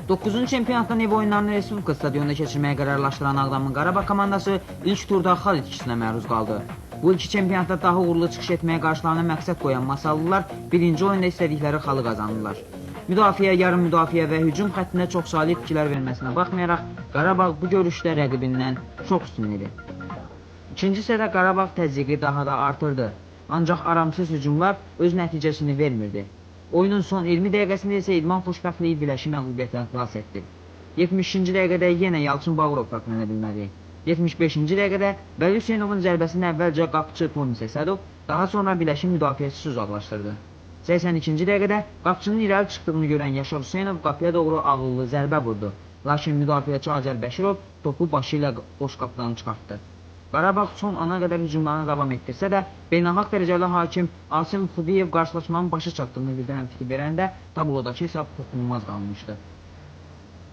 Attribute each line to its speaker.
Speaker 1: 9-cu çempionatdan ev oyunlarını Respublika stadionunda keçirməyə qərarlaşdıran Ağdamın Qarabağ komandası ilk turda xal itkisinə məruz qaldı. Bu ilki çempionatda daha uğurlu çıxış etməyə qarşılarına məqsəd qoyan Masallılar birinci oyunda istədikləri xalı qazandılar. Müdafiə, yarım müdafiə və hücum xəttində çoxsaylı itkilər verməsinə baxmayaraq Qarabağ bu görüşdə rəqibindən çox üstün idi. İkinci hissədə Qarabağ təzyiqi daha da artırdı. Ancaq aramsız hücumlar öz nəticəsini vermirdi. Oyunun son 20 dəqiqəsində isə idman xoşbəxtliyi Biləşi məğlubiyyətdən xilas etdi. 72-ci dəqiqədə yenə Yalçın Bağırov fərqlənə bilmədi. 75-ci dəqiqədə Vəli Hüseynovun zərbəsini əvvəlcə qapıçı Tomis Əsədov, daha sonra Biləşin müdafiəçisi uzaqlaşdırdı. 82-ci dəqiqədə qapıçının irəli çıxdığını görən Yaşar Hüseynov qapıya doğru ağıllı zərbə vurdu. Lakin müdafiəçi Azər Bəşirov topu başı ilə boş qapıdan çıxartdı. Qarabağ son ana qədər hücumlarını davam etdirsə də, beynəlxalq dərəcəli hakim Asim Xudiyev qarşılaşmanın başa çatdığını bildirən fiti verəndə tablodakı hesab toxunulmaz qalmışdı.